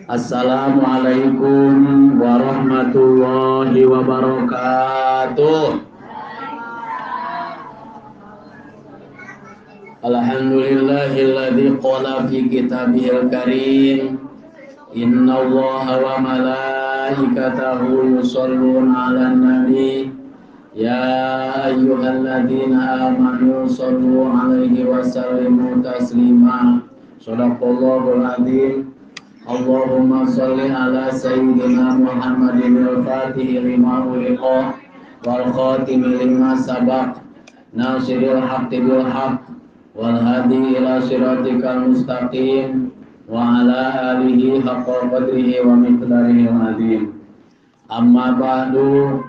Assalamualaikum warahmatullahi wabarakatuh. Alhamdulillahilladzi qala fi kitabihil karim, innallaha wa malaikatahu yusholluna 'alan nabi, ya ayyuhalladzina amanu shollu 'alaihi wa sallimu taslima. Shadaqallahul adzim. Allahumma sholli ala sayyidina Muhammadin al-Fatihi lima uliqa wal khatimi lima sabaq, nasiril haqqi bil haqq wal hadi ila siratikal mustaqim wa ala alihi haqqa qadrihi wa miqdarihi azim. Amma ba'du,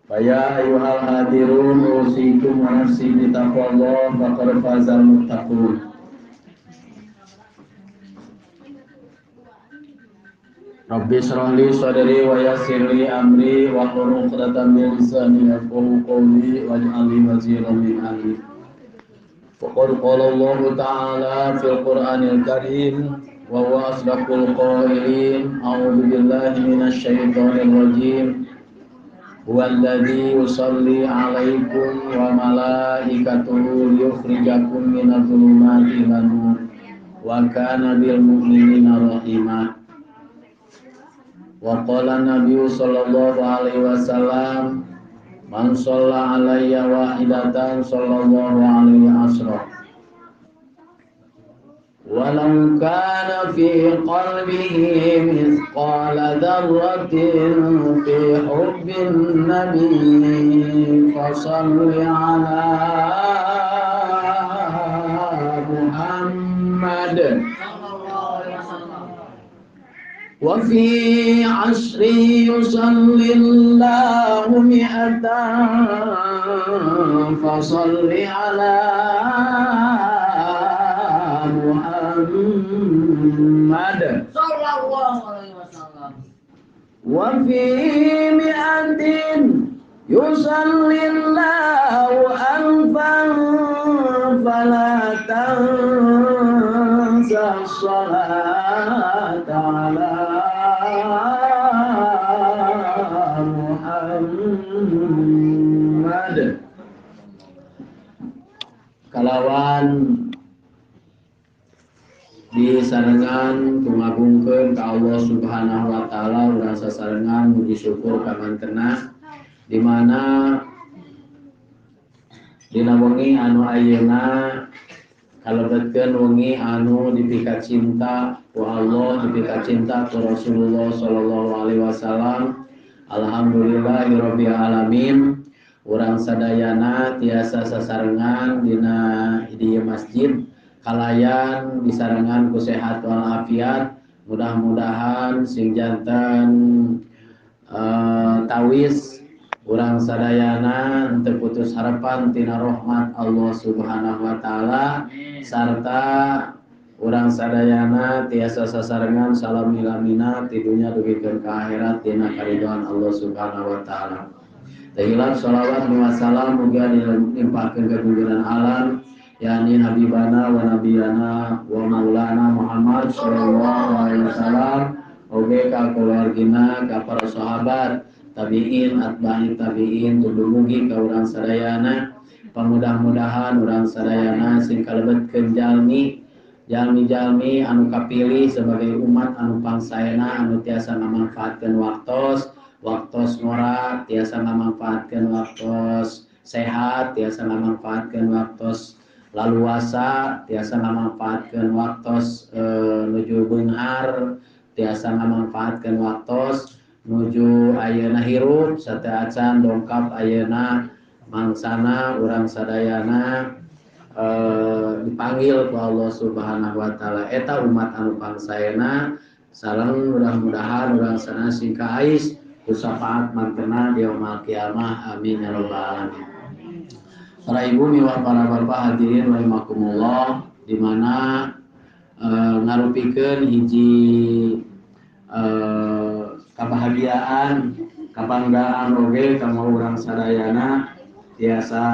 fa ya ayyuhal hadirun usikum wa nafsi bi taqwallah faqad fazal muttaqun. Rabbi shrah li sadri wa yassir li amri wahlul 'uqdatam min lisani yafqahu qawli waj'al li waziran min ahli. Faqad qala Allah ta'ala fil Qur'anil Karim wa huwa asdaqul qailin. A'udzu billahi minasy syaithanir rajim. Huwallazi yusalli 'alaikum wa malaikatuhu liyukhrijakum minadh dhulumati ilan nur wa kana bil mu'minina rahima. Wa qala Nabi sallallahu alaihi wasallam, man shalla alayya wahidatan sallallahu alaihi asra. Walau kana fi qalbihi mithqala dzarratin fi hubbin nabi fasalli ala Muhammad. Wa fi asri yusalli Allahu mi'atan fasalli ala Muhammad sallallahu alaihi wasallam. Wa fi mi'atin yusalli Allahu alfan fala tansa sholata ala Muhammad. Kalawan disarengan tumagungkeun ka Allah Subhanahu wa taala, urang sasarengan muji syukur ka mantena di mana dina wengi anu ayeuna kalebetkeun wengi anu dipika cinta ku Allah, dipika cinta ku Rasulullah sallallahu alaihi wasallam. Alhamdulillahirabbil alamin. Urang sadayana tiasa sasarengan dina di masjid kalayan disarengan ku sehat walafiat. Mudah-mudahan sing janten tawis urang sadayana teu putus harapan tina rahmat Allah Subhanahu wa taala, sarta urang sadayana tiasa sasarengan salami-lamina ti dunya dugikeun ka akhirat dina karidhoan Allah Subhanahu wa taala. Tehilap sholawat wa salam muga dilimpahkeun ka junjungan alam yakni habibana wa nabiyana wa maulana Muhammad sallallahu alaihi wasallam, oge ka keluargina, ka para sahabat, tabiin, atba'i tabiin, dumugi ka urang sadayana. Pamudah-mudahan urang sadayana sing kalebetkeun jalmi jalmi-jalmi anu kapilih sebagai umat anu pangsaena anu tiasa ngamanfaatkeun waktos, waktos ngora, tiasa ngamanfaatkeun waktos sehat, tiasa ngamanfaatkeun waktos laluasa, tiasa ngamanfaatkeun waktos nuju beunghar, tiasa ngamanfaatkeun waktos nuju ayeuna hirup sateuacan dongkap ayeuna mangsana urang sadayana dipanggil ku Allah Subhanahu wa taala. Eta umat anu pangsaena sareng mudah-mudahan urang sadayana sing kaais ku syafaat mantena di yaumul kiamah. Amin ya rabbal alamin. Para ibu miwah para bapak hadirin rahimakumullah, di mana ngarupikeun hiji kabahagiaan, kabanggaan oge kanggo urang sadayana tiasa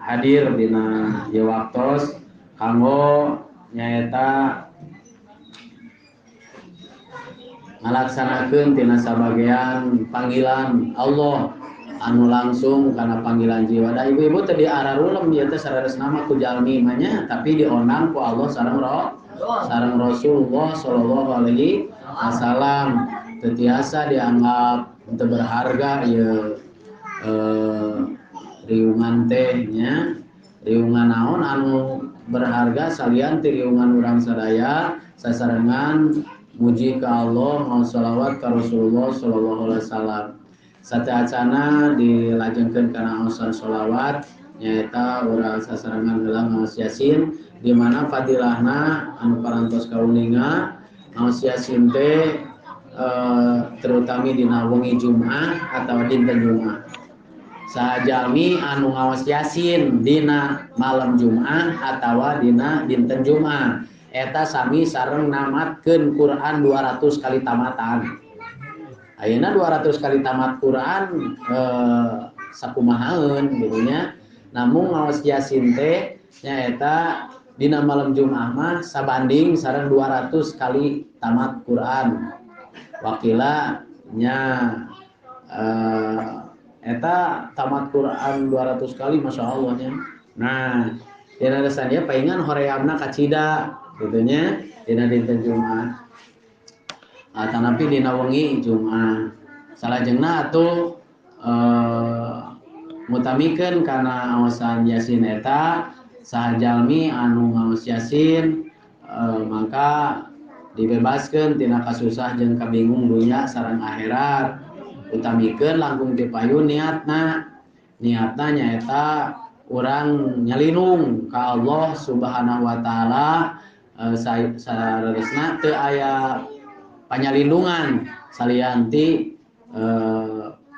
hadir dina ieu waktos kanggo nyaeta ngalaksanakeun tina sabagean panggilan Allah anu langsung karena panggilan jiwa. Da ibu-ibu teh diararulem ieu teh saleresna mah ku jalmi mah nya, tapi diondang ku Allah sareng sareng Rasulullah sallallahu alaihi wasallam. Teu tiasa dianggap teu berharga ieu riungan teh nya. Riungan naon anu berharga salian ti riungan urang sadaya sasarengan muji ka Allah maos selawat ka Rasulullah sallallahu alaihi wasallam. Sateuacana dilajengkeun kana aosan selawat nyaeta urang sasarengan heula ngaos Yasin di mana fadilahna anu parantos kauninga ngaos Yasin teh terutami dina wengi Jumat atawa dinten Jumat. Sajalmi anu ngaos Yasin dina malam Jumat atawa dina dinten Jumat eta sami sareng namatkeun Quran 200 kali tamatan. Ayeuna 200 kali tamat Quran sakumahaeun gitu nya. Namun ngaos Yasin teh nyaeta dina malam Jumat mah sabanding sareng 200 kali tamat Quran. Wakila nya eta tamat Quran 200 kali Masya Allah nya. Nah, dina dasarnya paingan horeamna kacida gitu nya dina dinten Jumat. Tanapi dina wengi Jumat. Salajengna atuh mutamikeun kana aosan Yasin eta saha jalmi anu ngaos Yasin maka dibebaskeun tina kasusah jeung kabingung dunya sareng akhirat. Utamikeun langkung ti payun niatna. Niatna nyaeta urang nyalinung ka Allah Subhanahu wa taala saleresna teu aya panyalindungan salian ti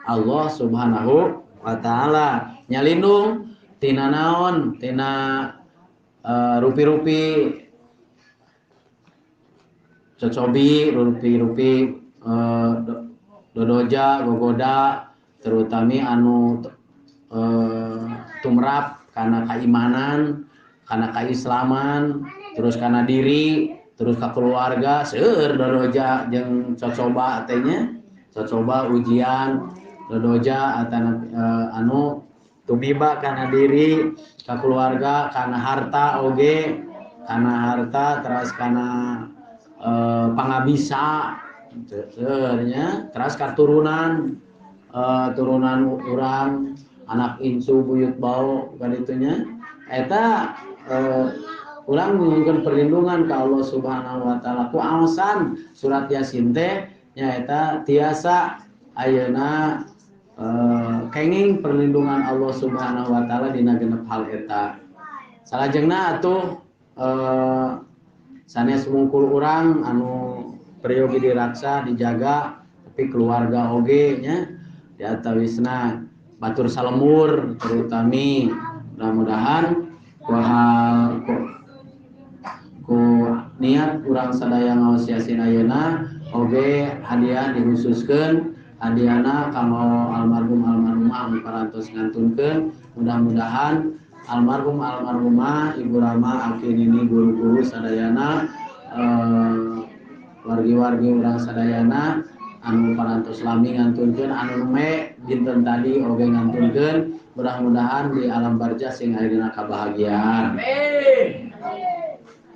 Allah Subhanahu wa taala. Nyalindung tina naon? Tina rupi-rupi cocobi, rupi-rupi dodoja, gogoda, terutami anu tumrap karena keimanan, karena keislaman, terus karena diri, terus ke keluarga, seueur dodoja jeung cocoba teh nya, cocoba ujian dodoja atana anu tumiba kana diri, ka keluarga, kana harta oge, kana harta teras kana pangabisa seueurnya, teras katurunan turunan urang anak incu buyut bau kaditunya eta urang nyuhunkeun perlindungan ka Allah Subhanahu wa taala ku aosan surat Yasin teh nyaeta tiasa ayeuna kenging perlindungan Allah Subhanahu wa taala dina genep hal eta. Salajengna atuh sanes mungkul urang anu peryogi diraksa dijaga tapi keluarga oge nya diatawisna batur salemur terutami mudah-mudahan ku niat urang sadaya ngaos Yasin ayeuna oge hadiah dikhususkeun hadiahna kanggo almarhum almarhumah anu parantos ngantunkeun mudah-mudahan almarhum almarhumah ibu rama aki nini guru-guru sadayana wargi-wargi urang sadayana anu parantos lami ngantunkeun anu nume dinten tadi oge ngantunkeun mudah-mudahan di alam barzah sing aya dina kabahagiaan. Amin.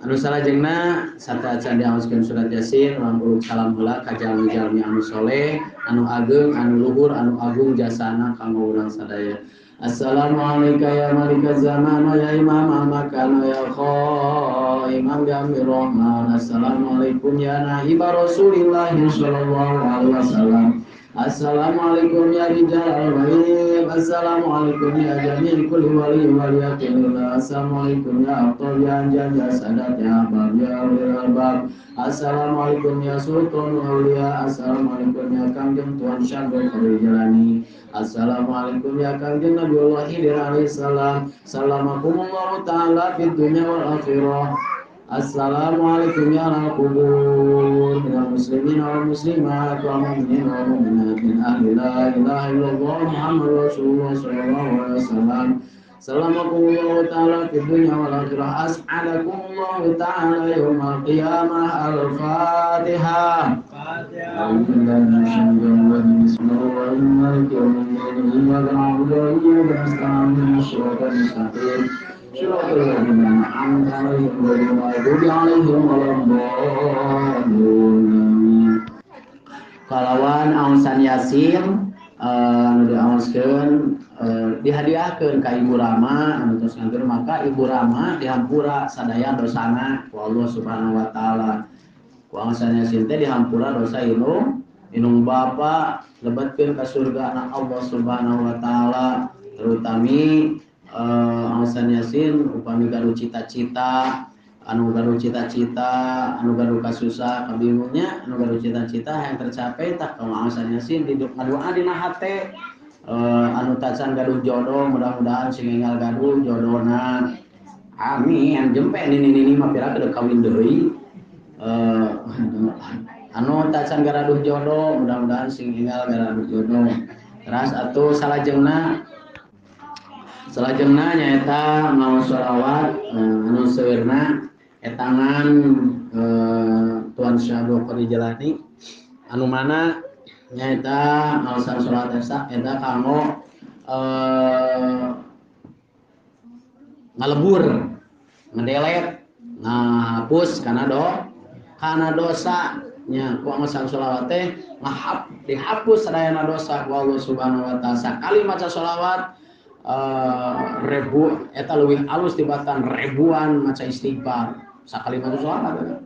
Anu salajengna sateuacan diaoskeun surat Yasin urang uluk salam heula ka jalmi-jalmi anu soleh, anu ageng, anu luhur, anu agung jasana kanggo urang sadaya. Assalamualaikum ya malikaz zaman ya imam al-makan ya khaimam jamir rahman. Assalamualaikum ya naiba Rasulillah sallallahu alaihi wasallam. Assalamualaikum ya rijal al-ghaib. Assalamualaikum ya jami'il kulli wali waliyatillah. Assalamualaikum ya abdul ya anjal ya sadat ya abab ya ulil albab. Assalamualaikum ya sultan aulia. Assalamualaikum ya kangjeng Tuhan Syabdul Qadir Jalani. Assalamualaikum ya kangjeng Nabiullah Khidir alaihi salam. Salamakumullahu ta'ala fid dunya wal akhirah. Assalamualaikum ya ahlal qubur minal muslimin wal muslimat wal mu'minin wal mu'minat min ahli la ilaha illallah Muhammadur Rasulullah sallallahu alaihi wasallam. Salamakumullahu ta'ala fid dunya wal akhirah. As'alakumullahu ta'ala yaumal qiyamah. Al-Fatihah. Kalawan aungsan Yasin anu diaoskeun dihadiahkeun ka Ibu Rama anu tos ngantur, maka Ibu Rama dihampura sadaya dosana ku Allah Subhanahu wa taala. Ku aungsan Yasin teh dihampura dosa inung bapa lebetkeun ka surga na Allah Subhanahu wa taala. Terutami aungsan Yasin upami gaduh cita-cita, anu gaduh cita-cita, anu gaduh kasusah kabingungnya, anu gaduh cita-cita yang tercapai tah aungsan Yasin hidup ngadoa dina hate. Anu tacan gaduh jodoh mudah-mudahan sing enggal gaduh jodohna. Amin. Jempe nini-nini mah pira keur kawin deui. Anu tacan garaduh jodoh mudah-mudahan sing enggal garaduh jodoh. Teras atuh salajengna nyaeta ngaos sholawat anu seueurna etangan Tuan Syekh Abdul Qadir Jailani anu mana nyaeta ngaosan sholawat eta kanggo ngalebur, ngedelet, ngahapus kana dosa nya. Ku ngaosan sholawat teh dihapus sadayana dosa ku Allah Subhanahu wa taala. Sakali maca sholawat ribu eta leuwih alus tibatan ribuan maca istighfar. Sakali maca sholawat.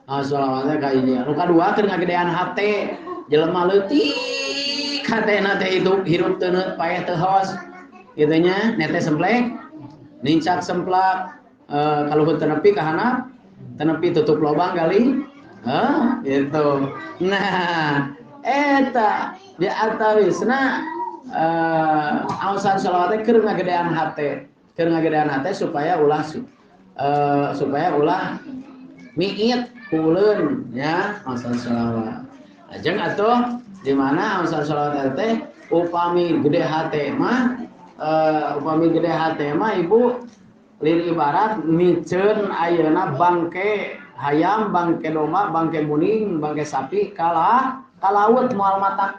Ah sholawatnya ka hiji. Anu kadua keur ngagedean hate, jelema leutik hatena teh hidup hirup teu paeh teu hos. Kitu nya nete semplek, nincak semplak, kaluhur teu nepi ka handap, teu nepi tutup lobang kali. Hah, gitu. Nah, eta di atawisna aosan sholawat keur ngagedean hate, keur ngagedean hate supaya ulah miit kuleun ya aosan sholawat. Ajeng atuh di mana aosan sholawat teh upami gede hate mah ibu lir ibarat miceun ayeuna bangke hayam, bangke domba, bangke muning, bangke sapi kalah ka laut moal matak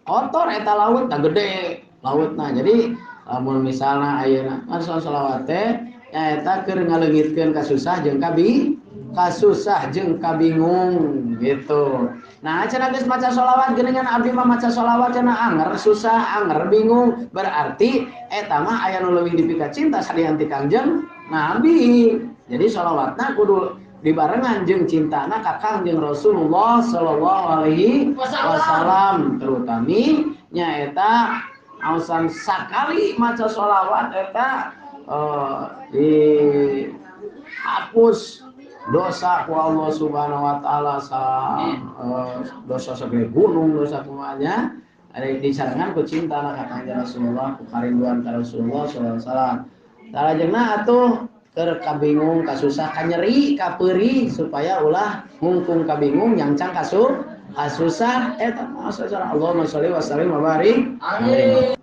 kotor eta laut tah gede lautna. Jadi lamun misalna ayeuna ngaos sholawat teh nyaeta keur ngaleungitkeun kasusah jeung kasusah jeung kabingung gitu. Nah cenah geus maca sholawat geuningan abdi mah maca sholawat cenah anger susah, anger bingung, berarti eta mah aya nu leuwih dipika cinta salian ti Kangjeng Nabi. Jadi sholawatna kudu dibarengan jeung cintana ka Kangjeng Rasulullah sallallahu alaihi wasallam, terutami nyaeta aosan sakali maca sholawat eta dihapus dosa ku Allah Subhanahu wa taala, dosa segede gunung, dosa kumanya ada disarengan ku cintana ka Kangjeng Rasulullah, ku karinduan ka Rasulullah sallallahu alaihi wasallam. Salajengna atuh keur kabingung, kasusah, kanyeri, kapeuri supaya ulah ngungkung kabingung nyangcang kasusah eta maksudna. Allahumma sholli wa sallim wa barik. Amin.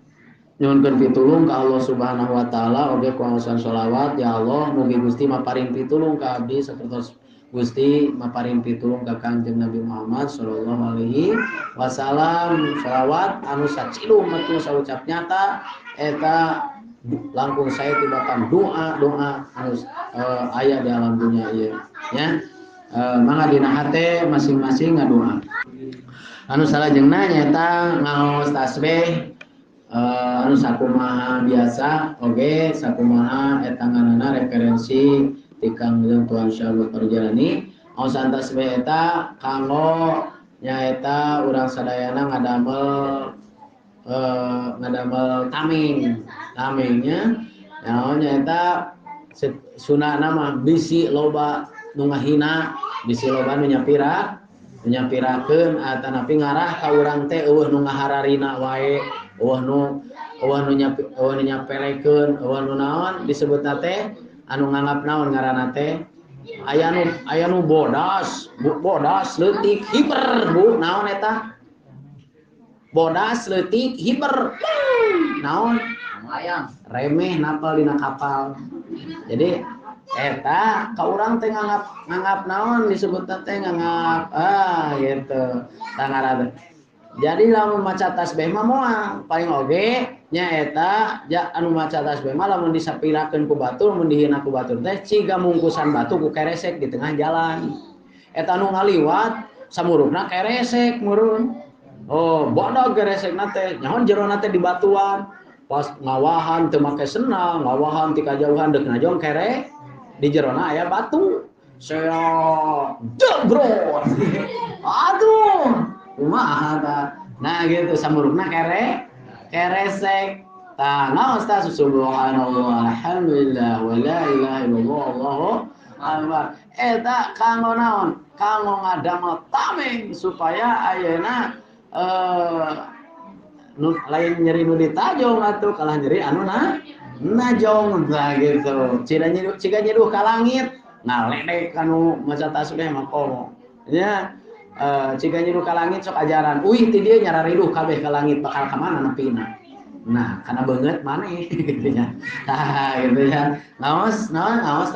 Nyuhunkeun pitulung ka Allah Subhanahu wa taala oge ku aosan sholawat. Ya Allah, mugi Gusti maparin pitulung ka abdi sapertos Gusti maparin pitulung ka Kangjeng Nabi Muhammad sallallahu alaihi wasallam. Sholawat anu sacidum metu saucap nyata eta langkung saya tibatan doa-doa harus aya di alam dunia ieu nya. Mangga dina hate masing-masing ngadoa. Anu salajengna nyaeta ngaos tasbih anu sakumaha biasa oge sakumaha eta nganana referensi ti Kangjeng Tuan Syekh Abdul Qadir Jailani. Aosan tasbih eta kanggo nyaeta urang sadayana ngadamel tamengnya naon nyaeta sunahna mah bisi loba nu ngahina, bisi loba nu nyapirakeun atanapi ngarah ka urang teh eueuh nu ngahararina wae, eueuh nu nyapelekeun, eueuh nu naon disebutna teh anu nganggap naon ngaranna teh aya nu bodas, bodas leutik hiper bu naon eta bodas leutik hiper naon Remeh napal dina kapal. Jadi eta ka urang teh nganggap naon disebutna teh nganggap gitu. Tangarana. Jadi lamun maca tasbih mah moal paling oge nya eta ja anu maca tasbih mah lamun disapirakeun ku batur mun dihina ku batur teh ciga mungkusan batu ku keresek di tengah jalan. Eta anu ngaliwat samurukna keresek murun. Oh, bodoh keresekna teh nyaho jerona teh di batuan. Pas ngawahan teu make senang, ngawahan ti kajauhan deuk najong kere di jerona aya batu. Seok jebrot. Aduh. Kumaha ta? Nah gitu samurukna keresek. Tah naon tah subhanallah alhamdulillah wa la ilaha illallah allahu akbar. Eta kanggo naon? Kanggo ngadamel tameng supaya ayeuna lain nyeri nu ditajong atuh kalah nyeri anu najong tah gitu. Ciga nyiduh ka langit ngaledek kanu maca tasbih mah komo. Nya jika nyiduh ka langit sok ajaran uih ti dieu nyarariduh kabeh ka langit bakal ka mana nepina. Nah, kana beungeut maneh gitu nya. Tah gitu nya. Ngaos naon ngaos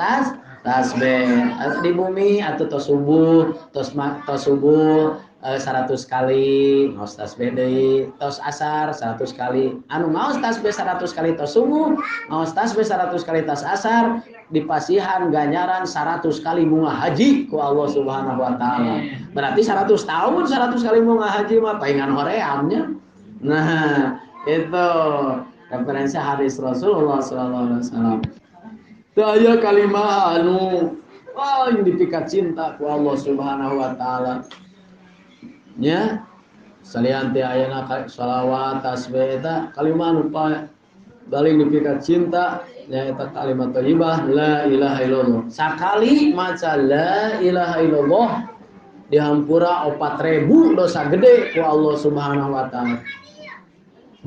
tasbih di bumi atau tos subuh, tos subuh 100 kali ngaos tasbih deui, tos asar 100 kali. Anu ngaos tasbih 100 kali tos subuh, ngaos tasbih 100 kali tos asar, dipasihan ganjaran 100 kali bunga haji ku Allah Subhanahu wa taala. Berarti 100 tahun 100 kali bunga haji mah paingan horeamnya. Nah, itu referensi hadis Rasulullah sallallahu alaihi wasallam. Teu aya kalimah anu paling dipikat cinta ku Allah Subhanahu wa taala. Nya salian teh ayana shalawat tasbih eta kalimah anu paling dipikat cinta nyaeta kalimat thayyibah la ilaha illallah. Sakali maca la ilaha illallah dihampura 4000 dosa gede ku Allah Subhanahu wa taala.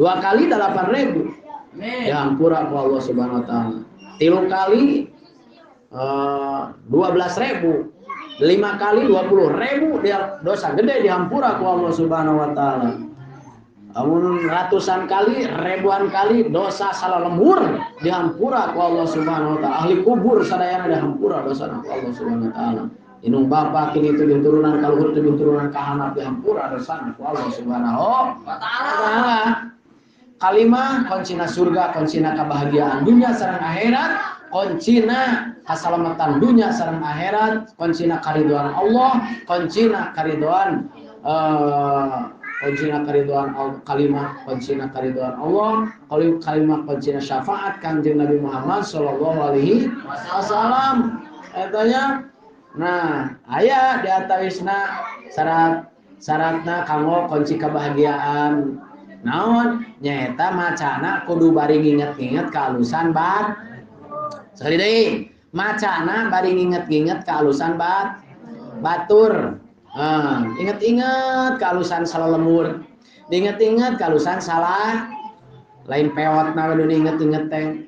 2 kali 8000 dihampura ku Allah Subhanahu wa taala. 3 kali 12.000. 5 kali 20.000 dia dosa gede dihampura ku Allah Subhanahu wa taala. Amun ratusan kali, ribuan kali dosa salah lemur dihampura ku Allah Subhanahu wa taala. Ahli kubur sadayana dihampura dosa ku Allah Subhanahu wa taala. Inung bapa kini 7 turunan kaluhur 7 turunan kahanap dihampura dosa ku Allah Subhanahu wa taala. Kalimah kuncina surga, kuncina kebahagiaan dunia sareng akhirat, kuncina kasalamatan dunia sareng akhirat, kuncina karidoan Allah, kuncina karidoan kuncina karidoan kalimah, kuncina karidoan Allah, kalimah kuncina syafaat Kanjeng Nabi Muhammad sallallahu alaihi wasallam. Etanya nah, aya di atawisna syarat-syaratna kanggo kunci kebahagiaan. Naon nyaeta macana kudu bari nginget-nginget kaalusan bat. Sekali deui, macana bari nginget-nginget kaalusan bat batur. Inget-inget kaalusan salah lemur. Diinget-inget kaalusan salah lain pewotna we diinget-inget teh.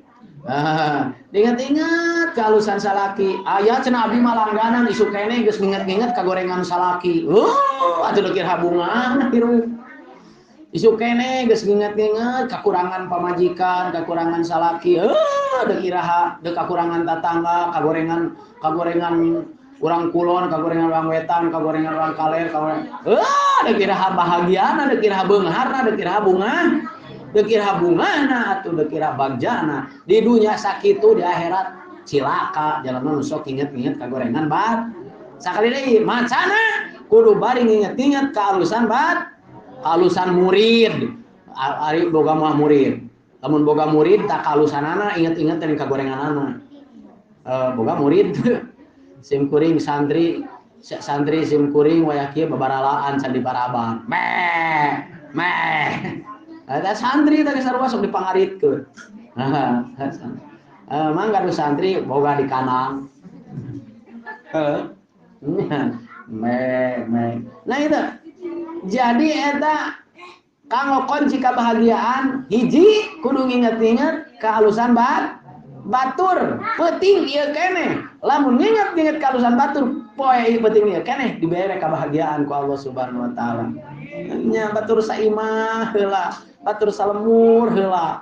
Diinget-inget kaalusan salaki. Aya cenah abdi mah langganan isuk keneh geus nginget-nginget kagorengan salaki. Atuh deukir habungan hirup. Isuk keneh geus nginget-nginget kakurangan pamajikan, kakurangan salaki, deuk iraha, deuk kakurangan tatangga, kagorengan urang kulon, kagorengan urang wetan, kagorengan urang kaler, kagorengan. Deuk iraha bahagiana, deuk iraha beungharna, deuk iraha bunga, deuk iraha bungana atuh deuk iraha bagjana. Di dunya sakitu di akhirat cilaka jalma nu sok inget-inget kagorengan bat. Sakali deui macana kudu bari nginget-nginget kaalusan bat. Kalusan murid, ari boga mah murid. Lamun boga murid tak kalusanana inget-inget teh kagorenganana. Boga murid sim kuring santri sim kuring wayah kieu babaralaan can diparaban. Meh meh. Eta santri teh sarua sok dipangaritkeun. Mang gaduh santri boga di kanang. Meh meh. Nah itu. Jadi eta kanggo kunci kebahagiaan hiji kudu nginget-nginget kehalusan batur peuting ieu keneh. Lamun nginget-nginget kehalusan batur poe ieu peuting ieu keneh dibere kebahagiaan ku Allah Subhanahu wa taala. Nya batur saimah heula, batur salemur heula.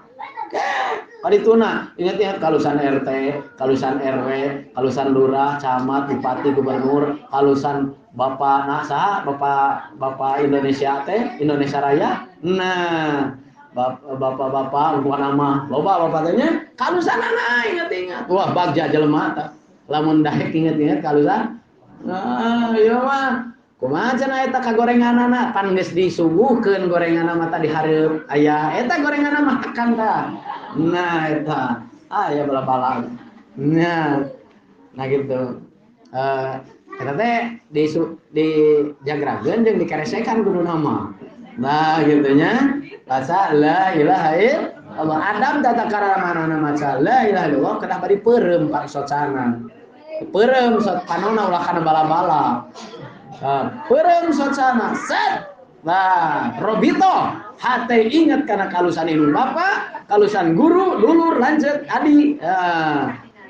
Kadituna ingat-ingat kalusan RT, kalusan RW, kalusan lurah, camat, bupati, gubernur, kalusan bapak nasa, bapak Indonesia teh, Indonesia Raya. Nah, bapak-bapak bukan nama, loba bapak teh nya kalusan anak ingat-ingat. Wah, bagja jelema tah. Lamun daek ingat-ingat kalusan. Nah, ieu mah kumaha cenah eta kagorenganana pan geus disuguhkeun gorenganna mah tadi hareup aya eta gorenganna mah tekan tah. Nah eta aya bala-bala. Nah gitu. Eta teh di jagrageun jeung dikeresekan kuduna mah. Nah gitu nya baca la ilaha illallah. Adam tata karamanana maca la ilaha illallah kedah bari peureum pak socana. Peureum sot panona ulah kana bala-bala. Peureum socana set. Nah, robito hate inget kana kalusan indung bapa, kalusan guru, dulur, lanjut adi.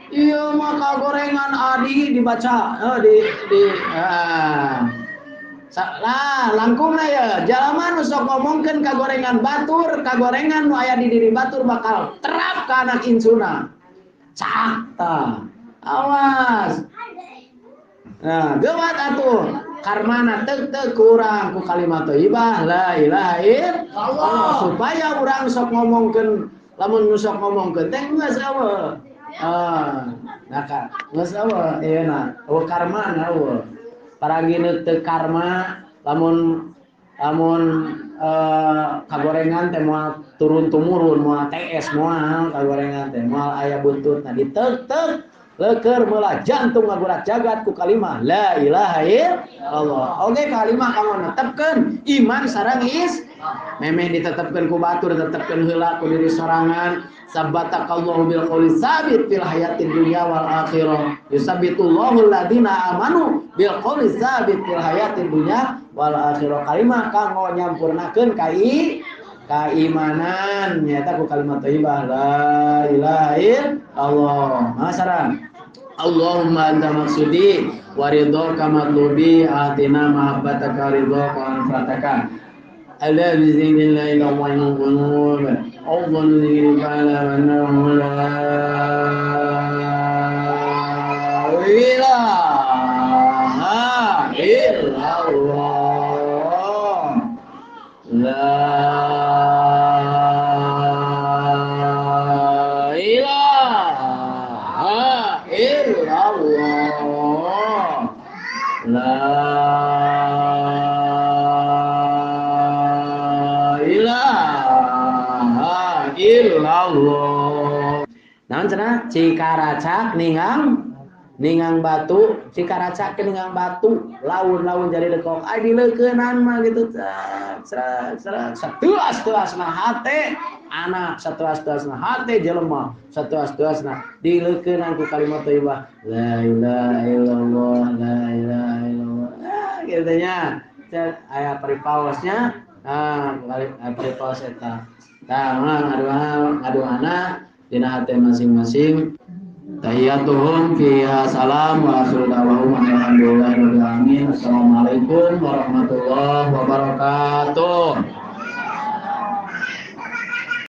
Ieu mah kagorengan adi dibaca nah, langkungna ya, jalma nu sok ngomongkeun kagorengan batur, kagorengan nu aya di diri batur bakal terap ka anak incuna. Cak tah. Awas. Nah, geuwat atuh. Karmana teu kurang ku kalimat thayyibah la ilaha illallah supaya urang sok ngomongkeun lamun nu sok ngomongkeun teh geus eueuh. Nah ka geus eueuh ieu na eueuh karmana eueuh. Paragi teu karma lamun kagorengan teh moal turun tumurun moal TS moal kagorengan teh moal aya buntutna diteuk-teuk leker melah jantung ngagurat jagat ku kalimah la ilaha illallah. Oke kalimah kamu netepkeun iman sareng is memeh ditetepkeun ku batur tetepkeun heula ku diri sorangan sabatakallahu bil qouli sabit fil hayatid dunya wal akhirah yusabitullahu alladina amanu bil qouli sabit fil hayatid dunya wal akhirah. Kalimah kanggo nyampurnakeun keimanan nyata ku kalimat thayyibah la ilaha illallah. Masaran Allahumma anta maksudi wa ridhoka matlubi atina mahabbataka ridhoka anfataka ala bi zikrillahi wa qulub afdalu zikri fa'ala annahu la ilaha illallah la la ilaha illallah. Naon cenah cikaracak ningang batu, cikaracak ningang batu, laun-laun jadi lekok. Ai dileukeunan mah gitu. Seret seret satuas-tuasna hate anak, satuas-tuasna hate jelema, satuas-tuasna dileukeunan ku kalimat thayyibah la ilaha illallah la ilaha illallah. Gitu nya. Aya paripaosnya, nah paripaos eta. Tah ngaduana dina hate masing-masing. Tahiyyatuhum fiha salam wa akhiru da'wahum alhamdulillahi rabbil alamin. Assalamualaikum warahmatullahi wabarakatuh.